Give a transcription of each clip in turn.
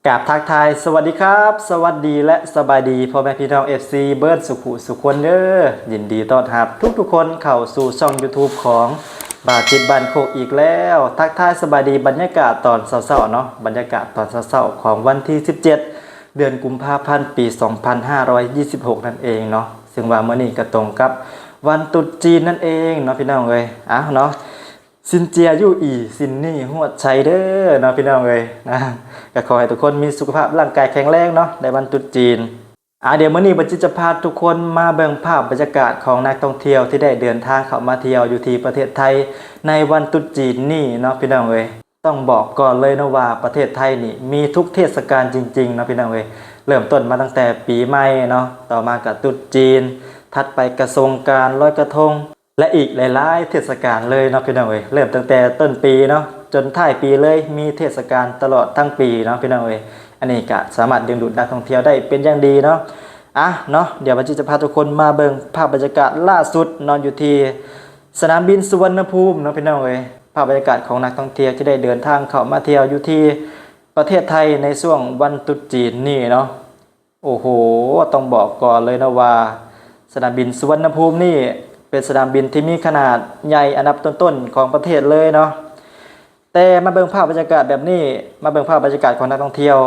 ກາບທັກທາຍ ສະຫວັດດີຄັບ ສະຫວັດດີ ແລະ ສະບາຍດີ ພໍ່ແມ່ພີ່ນ້ອງ ເອັຟຊີ ເບິດສຸຂູສຸຄົນເດີ. ຍິນດີຕ້ອນຮັບທຸກໆຄົນເຂົ້າສູ່ຊ່ອງ YouTube ຂອງບ່າວຈິດບ້ານໂຄກອີກແລ້ວ. ທັກທາຍສະບາຍດີ ບັນຍາກາດຕອນເຊົ້າໆເນາະ, ບັນຍາກາດຕອນເຊົ້າໆຂອງວັນທີສິບເຈັດ ເດືອນກຸມພາພັນ ປີສອງພັນຫ້າຮ້ອຍຊາວຫົກນັ້ນເອງເນາະ, ເຊິ່ງວ່າມື້ນີ້ກໍຕົງກັບວັນຕຸດຈີນນັ້ນເອງເນາະ ພີ່ນ້ອງເອີຍ. ເອົາເນາະ ຊິນເຈຍຢູ່ອີ ຊິນນີ້ຮວດໄຊເດີເນາະ ພີ່ນ້ອງເອີຍ. ນະ ກໍຂໍໃຫ້ທຸກຄົນມີສຸຂະພາບຮ່າງກາຍແຂງແຮງເນາະ ໃນວັນຕຸດຈີນ. ອາ ດຽວມື້ນີ້ບ່າວຈິດຈະພາທຸກຄົນມາເບິ່ງພາບບັນຍາກາດຂອງນັກທ່ອງທ່ຽວທີ່ໄດ້ເດີນທາງເຂົ້າມາທ່ຽວຢູ່ທີ່ປະເທດໄທໃນວັນຕຸດຈີນນີ້ເນາະ ພີ່ນ້ອງເອີຍ. ຕ້ອງບອກກ່ອນເລີຍເນາະວ່າປະເທດໄທນີ້ມີທຸກເທດສະການຈິງໆເນາະ ພີ່ນ້ອງເອີຍ. ເລີ່ມຕົ້ນມາຕັ້ງແຕ່ປີໃໝ່ເນາະ, ຕໍ່ມາກໍຕຸດຈີນ, ຖັດໄປກໍສົງການ, ລອຍກະທົງ ແລະ ອີກຫຼາຍໆເທດສະການເລີຍເນາະ ພີ່ນ້ອງເອີຍ. ເລີ່ມຕັ້ງແຕ່ຕົ້ນປີເນາະ ຈົນທ້າຍປີເລີຍ, ມີເທດສະການຕະຫຼອດທັງປີເນາະ ພີ່ນ້ອງເອີຍ. ອັນນີ້ກະສາມາດດຶງດູດນັກທ່ອງທ່ຽວໄດ້ເປັນຢ່າງດີເນາະ. ອາ ເນາະ ດຽວບ່າວຈິດຈະພາທຸກຄົນມາເບິ່ງພາບບັນຍາກາດລ່າສຸດເນາະ ຢູ່ທີ່ສະໜາມບິນສຸວັນນະພູມເນາະ ພີ່ນ້ອງເອີຍ. ພາບບັນຍາກາດຂອງນັກທ່ອງທ່ຽວທີ່ໄດ້ເດີນທາງເຂົ້າມາທ່ຽວຢູ່ທີ່ປະເທດໄທໃນຊ່ວງວັນຕຸດຈີນນີ້ເນາະ. ໂອ້ໂຫ ຕ້ອງບອກກ່ອນເລີຍເນາະວ່າ ສະໜາມບິນສຸວັນນະພູມນີ້ເປັນສະໜາມບິນທີ່ມີຂະໜາດໃຫຍ່ອັນດັບຕົ້ນໆຂອງປະເທດເລີຍເນາະ. ແຕ່ມາເບິ່ງພາບບັນຍາກາດແບບນີ້, ມາເບິ່ງພາບບັນຍາກາດຂອງນັກທ່ອງທ່ຽວ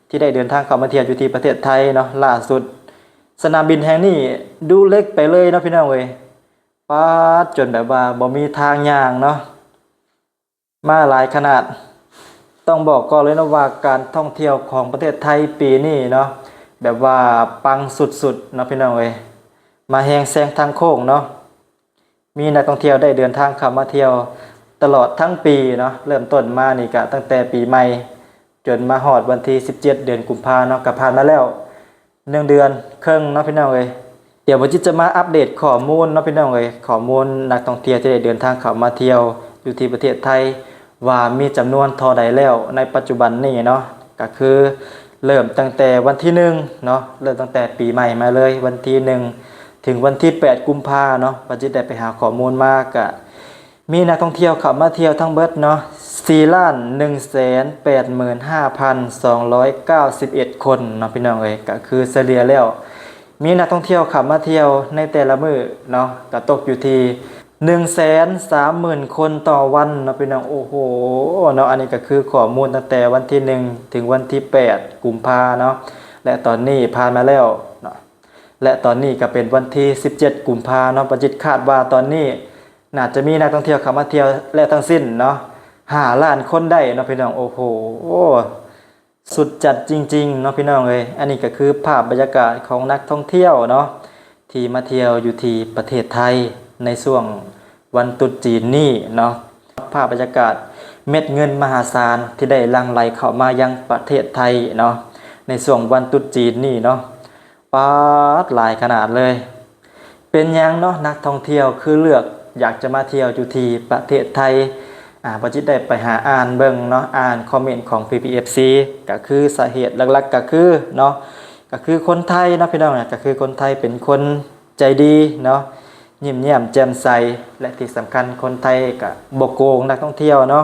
ທີ່ໄດ້ເດີນທາງເຂົ້າມາທ່ຽວຢູ່ທີ່ປະເທດໄທເນາະ, ລ່າສຸດສະໜາມບິນແຫ່ງນີ້ດູເລັກໄປເລີຍເນາະ ພີ່ນ້ອງເອີຍ. ປາດ ຈົນແບບວ່າບໍ່ມີທາງຍ່າງເນາະ. ມາຫຼາຍຂະໜາດ. ຕ້ອງບອກກ່ອນເລີຍເນາະວ່າ ການທ່ອງທ່ຽວຂອງປະເທດໄທປີນີ້ເນາະ ແບບວ່າປັງສຸດໆເນາະ ພີ່ນ້ອງເອີຍ. ມາແຮງແຊງທາງໂຄ້ງເນາະ, ມີນັກທ່ອງທ່ຽວໄດ້ເດີນທາງເຂົ້າມາທ່ຽວຕະຫຼອດທັງປີເນາະ. ເລີ່ມຕົ້ນມານີ້ກະຕັ້ງແຕ່ປີໃໝ່ ຈົນມາຮອດວັນທີສິບເຈັດ ເດືອນກຸມພາເນາະ, ກະຜ່ານມາແລ້ວ ໜຶ່ງເດືອນເຄິ່ງເນາະ ພີ່ນ້ອງເອີຍ. ດຽວບ່າວຈິດຈະມາອັບເດດຂໍ້ມູນເນາະ ພີ່ນ້ອງເອີຍ, ຂໍ້ມູນນັກທ່ອງທ່ຽວທີ່ໄດ້ເດີນທາງເຂົ້າມາທ່ຽວຢູ່ທີ່ປະເທດໄທ ວ່າມີຈຳນວນເທົ່າໃດແລ້ວໃນປັດຈຸບັນນີ້ເນາະ. ກະຄືເລີ່ມຕັ້ງແຕ່ວັນທີໜຶ່ງເນາະ, ເລີ່ມຕັ້ງແຕ່ປີໃໝ່ມາເລີຍ ວັນທີໜຶ່ງ ເຖິງວັນທີແປດ ກຸມພາເນາະ. ບ່າວຈິດໄດ້ໄປຫາຂໍ້ມູນມາ ກະ ມີນັກທ່ອງທ່ຽວເຂົ້າມາທ່ຽວທັງເບິດເນາະ ສີ່ລ້ານໜຶ່ງແສນແປດໝື່ນຫ້າພັນສອງຮ້ອຍເກົ້າສິບເອັດຄົນເນາະ ພີ່ນ້ອງເອີຍ. ກະຄືສະເລ່ຍແລ້ວ ມີນັກທ່ອງທ່ຽວເຂົ້າມາທ່ຽວໃນແຕ່ລະມື້ເນາະ ກະຕົກຢູ່ທີ່ໜຶ່ງແສນສາມໝື່ນຄົນຕໍ່ວັນເນາະ ພີ່ນ້ອງ. ໂອ້ໂຫ ເນາະ, ອັນນີ້ກະຄືຂໍ້ມູນຕັ້ງແຕ່ວັນທີໜຶ່ງ ເຖິງວັນທີແປດ ກຸມພາເນາະ, ແລະ ຕອນນີ້ຜ່ານມາແລ້ວເນາະ ແລະ ຕອນນີ້ກະເປັນວັນທີສິບເຈັດ ກຸມພາເນາະ. ບ່າວຈິດຄາດວ່າຕອນນີ້ ໜ້າຈະມີນັກທ່ອງທ່ຽວເຂົ້າມາທ່ຽວແລ້ວທັງສິ້ນເນາະ ຫ້າລ້ານຄົນໄດ້ເນາະ ພີ່ນ້ອງ. ໂອ້ໂຫ ສຸດຈັດຈິງໆເນາະ ພີ່ນ້ອງເອີຍ. ອັນນີ້ກະຄືພາບບັນຍາກາດຂອງນັກທ່ອງທ່ຽວເນາະ ທີ່ມາທ່ຽວຢູ່ທີ່ປະເທດໄທໃນຊ່ວງວັນຕຸດຈີນນີ້ເນາະ. ພາບບັນຍາກາດເມັດເງິນມະຫາສານທີ່ໄດ້ຫຼັ່ງໄຫຼເຂົ້າມາຍັງປະເທດໄທເນາະ ໃນຊ່ວງວັນຕຸດຈີນນີ້ເນາະ. ປາດ ຫຼາຍຂະໜາດເລີຍ. ເປັນຫຍັງເນາະ ນັກທ່ອງທ່ຽວຄືເລືອກຢາກຈະມາທ່ຽວຢູ່ທີ່ປະເທດໄທ? ອາ ບ່າວຈິດໄດ້ໄປຫາອ່ານເບິ່ງເນາະ, ອ່ານຄອມເມັນຂອງພີ່ໆ ເອັຟຊີ ກະຄືສາເຫດຫຼັກໆ ກະຄືເນາະ ກະຄືຄົນໄທເນາະ ພີ່ນ້ອງ, ກະຄືຄົນໄທເປັນຄົນໃຈດີເນາະ, ຍິ້ມແຍ້ມແຈ່ມໃສ ແລະ ທີ່ສຳຄັນຄົນໄທກະບໍ່ໂກງນັກທ່ອງທ່ຽວເນາະ.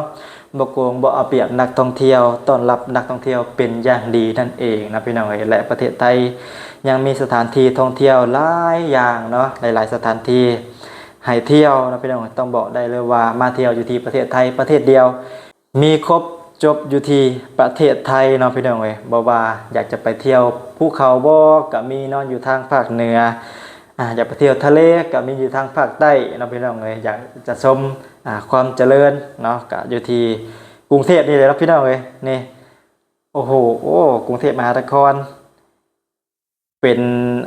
ບໍ່ໂກງ ບໍ່ເອົາປຽບນັກທ່ອງທ່ຽວ, ຕ້ອນຮັບນັກທ່ອງທ່ຽວເປັນຢ່າງດີນັ້ນເອງນະ ພີ່ນ້ອງເອີຍ. ແລະ ປະເທດໄທຍັງມີສະຖານທີ່ທ່ອງທ່ຽວຫຼາຍຢ່າງເນາະ, ຫຼາຍໆສະຖານທີ່ໃຫ້ທ່ຽວເນາະ ພີ່ນ້ອງເອີຍ. ຕ້ອງບອກໄດ້ເລີຍວ່າມາທ່ຽວຢູ່ທີ່ປະເທດໄທປະເທດດຽວ ມີຄົບຈົບຢູ່ທີ່ປະເທດໄທເນາະ ພີ່ນ້ອງເອີຍ. ບໍ່ວ່າຢາກຈະໄປທ່ຽວພູເຂົາບໍ່ ກະມີເນາະ ຢູ່ທາງພາກເໜືອ, ອາ ຢາກໄປທ່ຽວທະເລ ກະມີຢູ່ທາງພາກໃຕ້ເນາະ ພີ່ນ້ອງເອີຍ. ຢາກຈະຊົມ ອາ ຄວາມຈະເລີນເນາະ ກະຢູ່ທີ່ກຸງເທບນີ້ແຫຼະເນາະ ພີ່ນ້ອງເອີຍ. ນີ້ ໂອ້ໂຫ ກຸງເທບມະຫານະຄອນ ເປັນ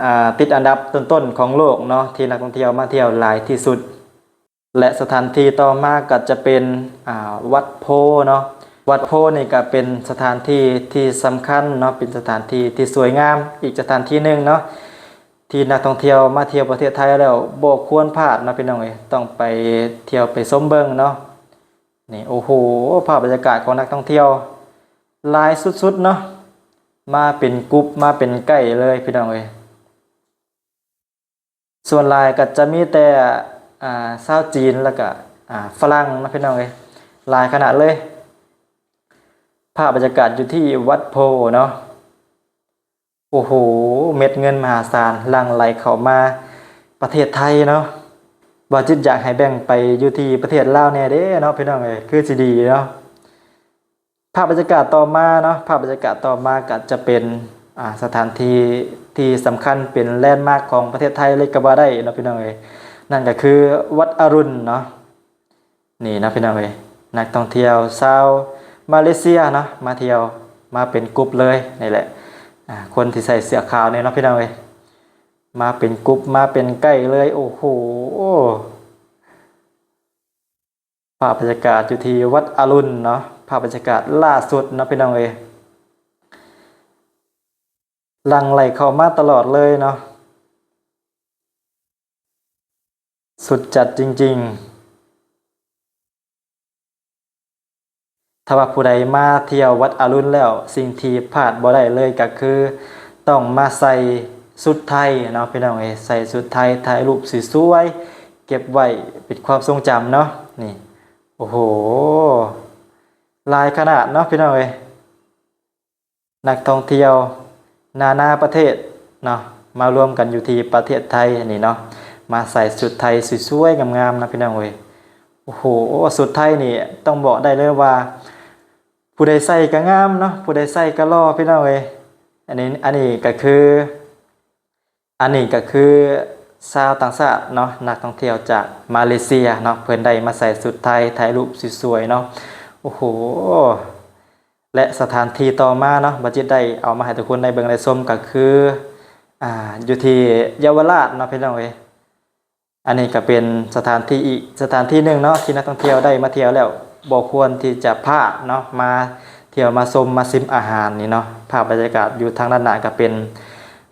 ອາ ຕິດອັນດັບຕົ້ນໆຂອງໂລກເນາະ ທີ່ນັກທ່ອງທ່ຽວມາທ່ຽວຫຼາຍທີ່ສຸດ. ແລະ ສະຖານທີ່ຕໍ່ມາກໍຈະເປັນ ອາ ວັດໂພເນາະ. ວັດໂພນີ້ກໍເປັນສະຖານທີ່ທີ່ສຳຄັນເນາະ, ເປັນສະຖານທີ່ທີ່ສວຍງາມອີກສະຖານທີ່ໜຶ່ງເນາະ ທີ່ນັກທ່ອງທ່ຽວມາທ່ຽວປະເທດໄທແລ້ວບໍ່ຄວນພາດເນາະ ພີ່ນ້ອງເອີຍ. ຕ້ອງໄປທ່ຽວໄປຊົມເບິ່ງເນາະ. ນີ້ ໂອ້ໂຫ ພາບບັນຍາກາດຂອງນັກທ່ອງທ່ຽວຫຼາຍສຸດໆເນາະ, ມາເປັນກຸ່ມ ມາເປັນໃກ້ເລີຍ ພີ່ນ້ອງເອີຍ. ສ່ວນຫຼາຍກໍຈະມີແຕ່ ອາ ຊາວຈີນ ແລ້ວກໍ ອາ ຝຣັ່ງເນາະ ພີ່ນ້ອງເອີຍ, ຫຼາຍຂະໜາດເລີຍ. ພາບບັນຍາກາດຢູ່ທີ່ວັດໂພເນາະ. ໂອ້ໂຫ ເມັດເງິນມະຫາສານຫຼັ່ງໄຫຼເຂົ້າມາປະເທດໄທເນາະ. ບ່າວຈິດຢາກໃຫ້ແບ່ງໄປຢູ່ທີ່ປະເທດລາວແດ່ເດ້ເນາະ ພີ່ນ້ອງເອີຍ ຄືຊິດີເນາະ. ພາບບັນຍາກາດຕໍ່ມາເນາະ ພາບບັນຍາກາດຕໍ່ມາກໍຈະເປັນ ອ່າ ສະຖານທີ່ທີ່ສຳຄັນ ເປັນແລນມາກຂອງປະເທດໄທເລີຍກໍວ່າໄດ້ເນາະ ພີ່ນ້ອງເອີຍ. ນັ້ນກໍຄືວັດອະລຸນເນາະ. ນີ້ເນາະ ພີ່ນ້ອງເອີຍ ນັກທ່ອງທ່ຽວຊາວມາເລເຊຍເນາະ ມາທ່ຽວ ມາເປັນກຸ່ມເລີຍ ນີ້ແຫຼະ ອ່າ ຄົນທີ່ໃສ່ເສື້ອຂາວນີ້ເນາະ ພີ່ນ້ອງເອີຍ ມາເປັນກຸ່ມ ມາເປັນໄກ້ເລີຍ. ໂອ້ໂຫ ພາບບັນຍາກາດຢູ່ທີ່ວັດອະລຸນເນາະ ພາບບັນຍາກາດລ່າສຸດເນາະ ພີ່ນ້ອງເອີຍ ຫຼັ່ງໄຫຼເຂົ້າມາຕະຫຼອດເລີຍເນາະ. ສຸດຈັດຈິງໆ. ຖ້າວ່າຜູ້ໃດມາທ່ຽວວັດອະລຸນແລ້ວ ສິ່ງທີ່ພາດບໍ່ໄດ້ເລີຍກໍຄື ຕ້ອງມາໃສ່ຊຸດໄທເນາະ ພີ່ນ້ອງເອີຍ ໃສ່ຊຸດໄທ ຖ່າຍຮູບສວຍໆ ເກັບໄວ້ເປັນຄວາມຊົງຈຳເນາະ. ນີ້ ໂອ້ໂຫ ຫຼາຍຂະໜາດເນາະ ພີ່ນ້ອງເອີຍ. ນັກທ່ອງທ່ຽວນານາປະເທດເນາະ ມາລວມກັນຢູ່ທີ່ປະເທດໄທນີ້ເນາະ ມາໃສ່ຊຸດໄທສວຍໆງາມໆນະ ພີ່ນ້ອງເອີຍ. ໂອ້ໂຫ ຊຸດໄທນີ້ຕ້ອງບອກໄດ້ເລີຍວ່າ ຜູ້ໃດໃສ່ກໍງາມເນາະ ຜູ້ໃດໃສ່ກໍຫຼໍ່ ພີ່ນ້ອງເອີຍ. ອັນນີ້ ອັນນີ້ກໍຄື ອັນນີ້ກໍຄືຊາວຕ່າງຊາດເນາະ ນັກທ່ອງທ່ຽວຈາກມາເລເຊຍເນາະ ເພິ່ນໄດ້ມາໃສ່ຊຸດໄທ ຖ່າຍຮູບສວຍໆເນາະ. ໂອ້ໂຫ ແລະ ສະຖານທີ່ຕໍ່ມາເນາະ ບ່າວຈິດໄດ້ເອົາມາໃຫ້ທຸກຄົນໄດ້ເບິ່ງໄດ້ຊົມກໍຄື ອ່າ ຢູ່ທີ່ເຍົາວະລາດເນາະ ພີ່ນ້ອງເອີຍ. ອັນນີ້ກໍເປັນສະຖານທີ່ອີກສະຖານທີ່ໜຶ່ງເນາະ ທີ່ນັກທ່ອງທ່ຽວໄດ້ມາທ່ຽວແລ້ວບໍ່ຄວນທີ່ຈະພາດເນາະ ມາທ່ຽວມາຊົມມາຊິມອາຫານນີ້ເນາະ. ພາບບັນຍາກາດຢູ່ທາງດ້ານໜ້າກໍເປັນ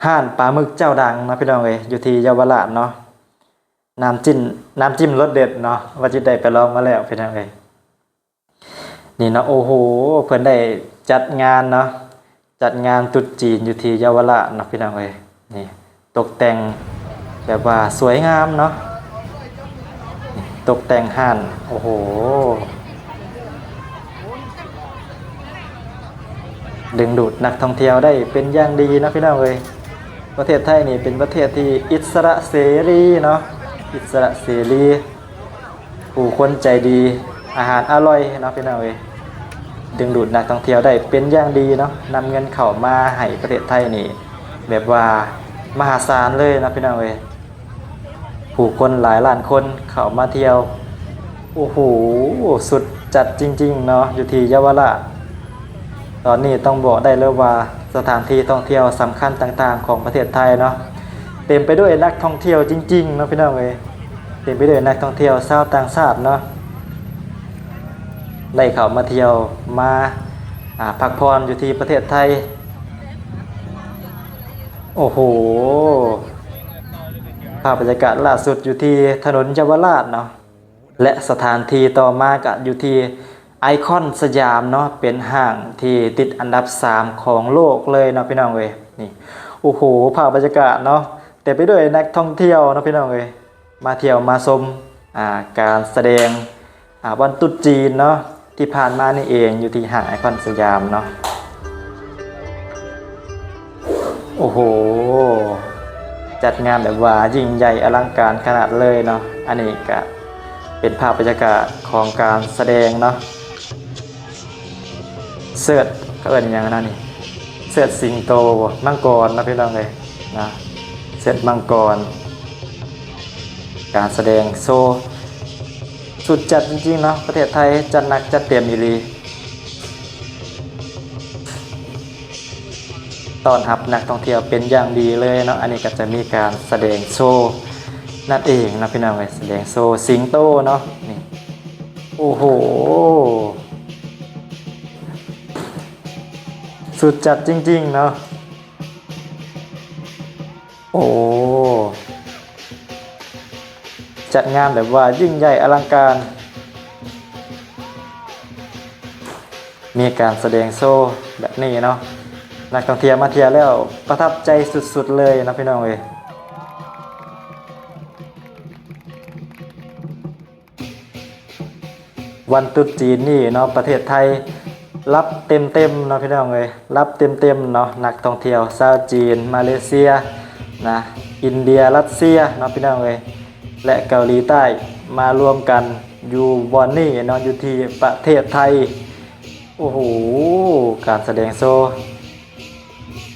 ຮ້ານປາໝຶກເຈົ້າດັງເນາະ ພີ່ນ້ອງເອີຍ ຢູ່ທີ່ເຍົາວະລາດເນາະ. ນ້ຳຈິ້ມ ນ້ຳຈິ້ມລົດເດັດເນາະ ວ່າຈິໄດ້ໄປລອງມາແລ້ວ ພີ່ນ້ອງເອີຍ. ນີ້ເນາະ ໂອ້ໂຫ ເພິ່ນໄດ້ຈັດງານເນາະ ຈັດງານຕຣຸດຈີນຢູ່ທີ່ເຍົາວະລາດເນາະ ພີ່ນ້ອງເອີຍ. ນີ້ຕົກແຕ່ງແບບວ່າສວຍງາມເນາະ ນີ້ຕົກແຕ່ງຮ້ານ ໂອ້ໂຫ ດຶງດູດນັກທ່ອງທ່ຽວໄດ້ເປັນຢ່າງດີເນາະ ພີ່ນ້ອງເອີຍ. ປະເທດໄທນີ້ເປັນປະເທດທີ່ອິດສະຫຼະເສລີເນາະ ອິດສະຫຼະເສລີ. ຜູ້ຄົນໃຈດີ ອາຫານອະລ່ອຍເນາະ ພີ່ນ້ອງເອີຍ ດຶງດູດນັກທ່ອງທ່ຽວໄດ້ເປັນຢ່າງດີເນາະ. ນຳເງິນເຂົ້າມາໃຫ້ປະເທດໄທນີ້ແບບວ່າມະຫາສານເລີຍເນາະ ພີ່ນ້ອງເອີຍ. ຜູ້ຄົນຫຼາຍລ້ານຄົນເຂົ້າມາທ່ຽວ ໂອ້ໂຫ ສຸດຈັດຈິງໆເນາະ ຢູ່ທີ່ເຍົາວະລາດ. ຕອນນີ້ຕ້ອງບອກໄດ້ເລີຍວ່າ ສະຖານທີ່ທ່ອງທ່ຽວສຳຄັນຕ່າງໆຂອງປະເທດໄທເນາະ ເຕັມໄປດ້ວຍນັກທ່ອງທ່ຽວຈິງໆເນາະ ພີ່ນ້ອງເອີຍ. ເຕັມໄປດ້ວຍນັກທ່ອງທ່ຽວຊາວຕ່າງຊາດເນາະ ໄດ້ເຂົ້າມາທ່ຽວ ມາ ອ່າ ພັກຜ່ອນຢູ່ທີ່ປະເທດໄທ. ໂອ້ໂຫ ພາບບັນຍາກາດລ່າສຸດຢູ່ທີ່ຖະໜົນເຍົາວະລາດເນາະ. ແລະ ສະຖານທີ່ຕໍ່ມາກະຢູ່ທີ່ໄອຄອນສະຫຍາມເນາະ ເປັນຫ້າງທີ່ຕິດອັນດັບສາມຂອງໂລກເລີຍເນາະ ພີ່ນ້ອງເອີຍ. ນີ້ ໂອ້ໂຫ ພາບບັນຍາກາດເນາະ ເຕັມໄປດ້ວຍນັກທ່ອງທ່ຽວເນາະ ພີ່ນ້ອງເອີຍ ມາທ່ຽວມາຊົມ ອ່າ ການສະແດງ ອ່າ ວັນຕຣຸດຈີນເນາະ ທີ່ຜ່ານມານີ້ເອງ ຢູ່ທີ່ຫ້າງໄອຄອນສະຫຍາມເນາະ. ໂອ້ໂຫ ຈັດງານແບບວ່າຍິ່ງໃຫຍ່ອະລັງການຂະໜາດເລີຍເນາະ. ອັນນີ້ກະເປັນພາບບັນຍາກາດຂອງການສະແດງເນາະ ເຊີດ ເຂົາເອີ້ນຫຍັງນະນີ້ ເຊີດສິງໂຕບໍ່ ມັງກອນເນາະ ພີ່ນ້ອງເອີຍນະ ເຊີດມັງກອນ. ການສະແດງໂຊສຸດຈັດຈິງໆເນາະ ປະເທດໄທຈັດໜັກຈັດເຕັມອີ່ຫຼີ ຕ້ອນຮັບນັກທ່ອງທ່ຽວເປັນຢ່າງດີເລີຍເນາະ. ອັນນີ້ກໍຈະມີການສະແດງໂຊນັ້ນເອງເນາະ ພີ່ນ້ອງເອີຍ ສະແດງໂຊສິງໂຕເນາະ. ນີ້ ໂອ້ໂຫ ສຸດຈັດຈິງໆເນາະ. ໂອ້ ຈັດງານແບບວ່າຍິ່ງໃຫຍ່ອະລັງການ ມີການສະແດງໂຊແບບນີ້ເນາະ ນັກທ່ອງທ່ຽວມາທ່ຽວແລ້ວປະທັບໃຈສຸດໆເລີຍເນາະ ພີ່ນ້ອງເອີຍ. ວັນຕຣຸດຈີນນີ້ເນາະ ປະເທດໄທ ລັບເຕັມໆເນາະພີ່ນ້ອງເອີຍ ລັບເຕັມໆເນາະ ນັກທ່ອງທ່ຽວຊາວຈີນ ມາເລເຊຍນະ ອິນເດຍ ຣັດເຊຍເນາະພີ່ນ້ອງເອີຍ ແລະ ເກົາຫຼີໃຕ້ ມາລວມກັນຢູ່ບ່ອນນີ້ເນາະ ຢູ່ທີ່ປະເທດໄທ. ໂອ້ໂຫ ການສະແດງໂຊ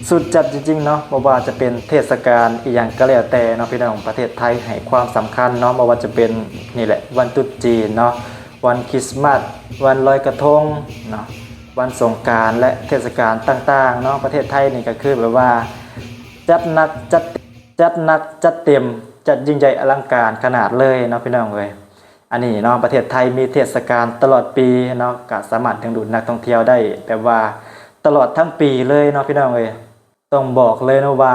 ສຸດຈັດຈິງໆເນາະ ບໍ່ວ່າຈະເປັນເທດສະການອີ່ຫຍັງກໍແລ້ວແຕ່ເນາະພີ່ນ້ອງ ປະເທດໄທໃຫ້ຄວາມສຳຄັນເນາະ ບໍ່ວ່າຈະເປັນ ນີ້ແຫຼະ ວັນຕຸດຈີນເນາະ ວັນຄຣິສມາດ ວັນລອຍກະທົງເນາະ ວັນສົງການ ແລະ ເທດສະການຕ່າງໆເນາະ ປະເທດໄທນີ້ກໍຄືແບບວ່າ ຈັດໜັກຈັດ ຈັດໜັກຈັດເຕັມ ຈັດຍິ່ງໃຫຍ່ອະລັງການຂະໜາດເລີຍເນາະພີ່ນ້ອງເອີຍ. ອັນນີ້ເນາະ ປະເທດໄທມີເທດສະການຕະຫຼອດປີເນາະ ກະສາມາດດຶງດູດນັກທ່ອງທ່ຽວໄດ້ແບບວ່າຕະຫຼອດທັງປີເລີຍເນາະພີ່ນ້ອງເອີຍ. ຕ້ອງບອກເລີຍເນາະວ່າ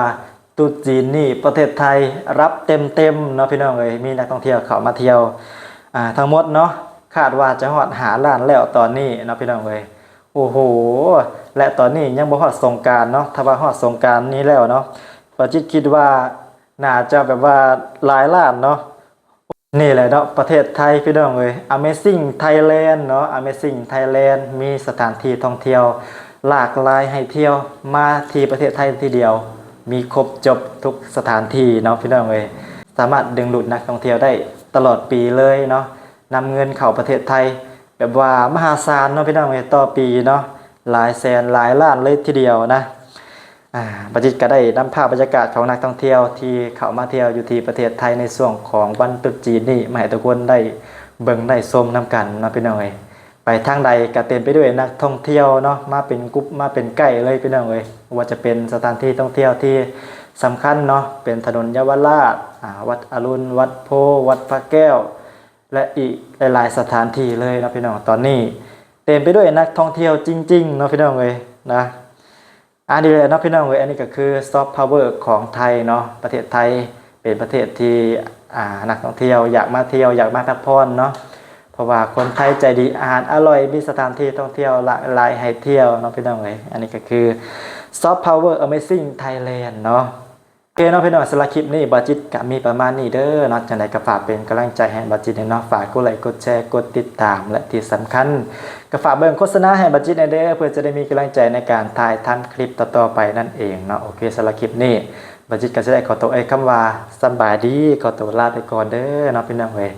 ຕຸດຈີນນີ້ປະເທດໄທຮັບເຕັມໆເນາະພີ່ນ້ອງເອີຍ ມີນັກທ່ອງທ່ຽວເຂົ້າມາທ່ຽວ ອ່າ ທັງໝົດເນາະ ຄາດວ່າຈະຮອດຫ້າລ້ານແລ້ວຕອນນີ້ເນາະພີ່ນ້ອງເອີຍ. ໂອ້ໂຫ ແລະ ຕອນນີ້ຍັງບໍ່ຮອດສົງການເນາະ ຖ້າວ່າຮອດສົງການນີ້ແລ້ວເນາະ ປາຈິດຄິດວ່າໜ້າຈະແບບວ່າຫຼາຍລ້ານເນາະ. ນີ້ແຫຼະເນາະ ປະເທດໄທພີ່ນ້ອງເອີຍ Amazing Thailand ເນາະ Amazing Thailand ມີສະຖານທີ່ທ່ອງທ່ຽວຫຼາກຫຼາຍໃຫ້ທ່ຽວ ມາທີ່ປະເທດໄທທີດຽວ ມີຄົບຈົບທຸກສະຖານທີ່ເນາະພີ່ນ້ອງເອີຍ ສາມາດດຶງດູດນັກທ່ອງທ່ຽວໄດ້ຕະຫຼອດປີເລີຍເນາະ ນຳເງິນເຂົ້າປະເທດໄທແບບວ່າມະຫາສານເນາະພີ່ນ້ອງເອີຍ ຕໍ່ປີເນາະ ຫຼາຍແສນຫຼາຍລ້ານເລີຍທີດຽວນະ. ອ່າ ປາຈິດກໍໄດ້ນຳພາບບັນຍາກາດຂອງນັກທ່ອງທ່ຽວທີ່ເຂົ້າມາທ່ຽວຢູ່ທີ່ປະເທດໄທໃນຊ່ວງຂອງວັນຕຸດຈີນນີ້ ມາໃຫ້ທຸກຄົນໄດ້ເບິ່ງໄດ້ຊົມນຳກັນເນາະພີ່ນ້ອງເອີຍ. ໄປທາງໃດກໍເຕັມໄປດ້ວຍນັກທ່ອງທ່ຽວເນາະ ມາເປັນກຸ່ມມາເປັນໃກ້ເລີຍພີ່ນ້ອງເອີຍ. ບໍ່ວ່າຈະເປັນສະຖານທີ່ທ່ອງທ່ຽວທີ່ສຳຄັນເນາະ ເປັນຖະໜົນເຍົາວະລາດ ອ່າ ວັດອະລຸນ ວັດໂພ ວັດພະແກ້ວ ແລະ ອີກຫຼາຍໆສະຖານທີ່ເລີຍເນາະພີ່ນ້ອງ. ຕອນນີ້ເຕັມໄປດ້ວຍນັກທ່ອງທ່ຽວຈິງໆເນາະພີ່ນ້ອງເອີຍນະ. ອັນນີ້ແຫຼະເນາະພີ່ນ້ອງເອີຍ ອັນນີ້ກໍຄື soft power ຂອງໄທເນາະ ປະເທດໄທເປັນປະເທດທີ່ ອ່າ ນັກທ່ອງທ່ຽວຢາກມາທ່ຽວ ຢາກມາພັກຜ່ອນເນາະ ເພາະວ່າຄົນໄທໃຈດີ ອາຫານອະຮ່ອຍ ມີສະຖານທີ່ທ່ອງທ່ຽວຫຼາກຫຼາຍໃຫ້ທ່ຽວເນາະພີ່ນ້ອງເອີຍ. ອັນນີ້ກໍຄື soft power Amazing Thailand ເນາະ. ໂອເຄເນາະພີ່ນ້ອງ ສຳລັບຄລິບນີ້ບາຈິດກະມີປະມານນີ້ເດີເນາະ. ຈັ່ງໃດກະຝາກເປັນກຳລັງໃຈໃຫ້ບາຈິດແດ່ເນາະ ຝາກກົດໄລກົດແຊ ກົດຕິດຕາມ ແລະ ທີ່ສຳຄັນກະຝາກເບິ່ງໂຄສະນາໃຫ້ບາຈິດແດ່ເດີ ເພື່ອຈະໄດ້ມີກຳລັງໃຈໃນການຖ່າຍທຳຄລິບຕໍ່ໆໄປນັ້ນເອງເນາະ. ໂອເຄ ສຳລັບຄລິບນີ້ບາຈິດກະຊິໄດ້ຂໍຕົວເອີ່ຍຄຳວ່າສະບາຍດີ ຂໍຕົວລາໄປກ່ອນເດີເນາະພີ່ນ້ອງເອີຍ.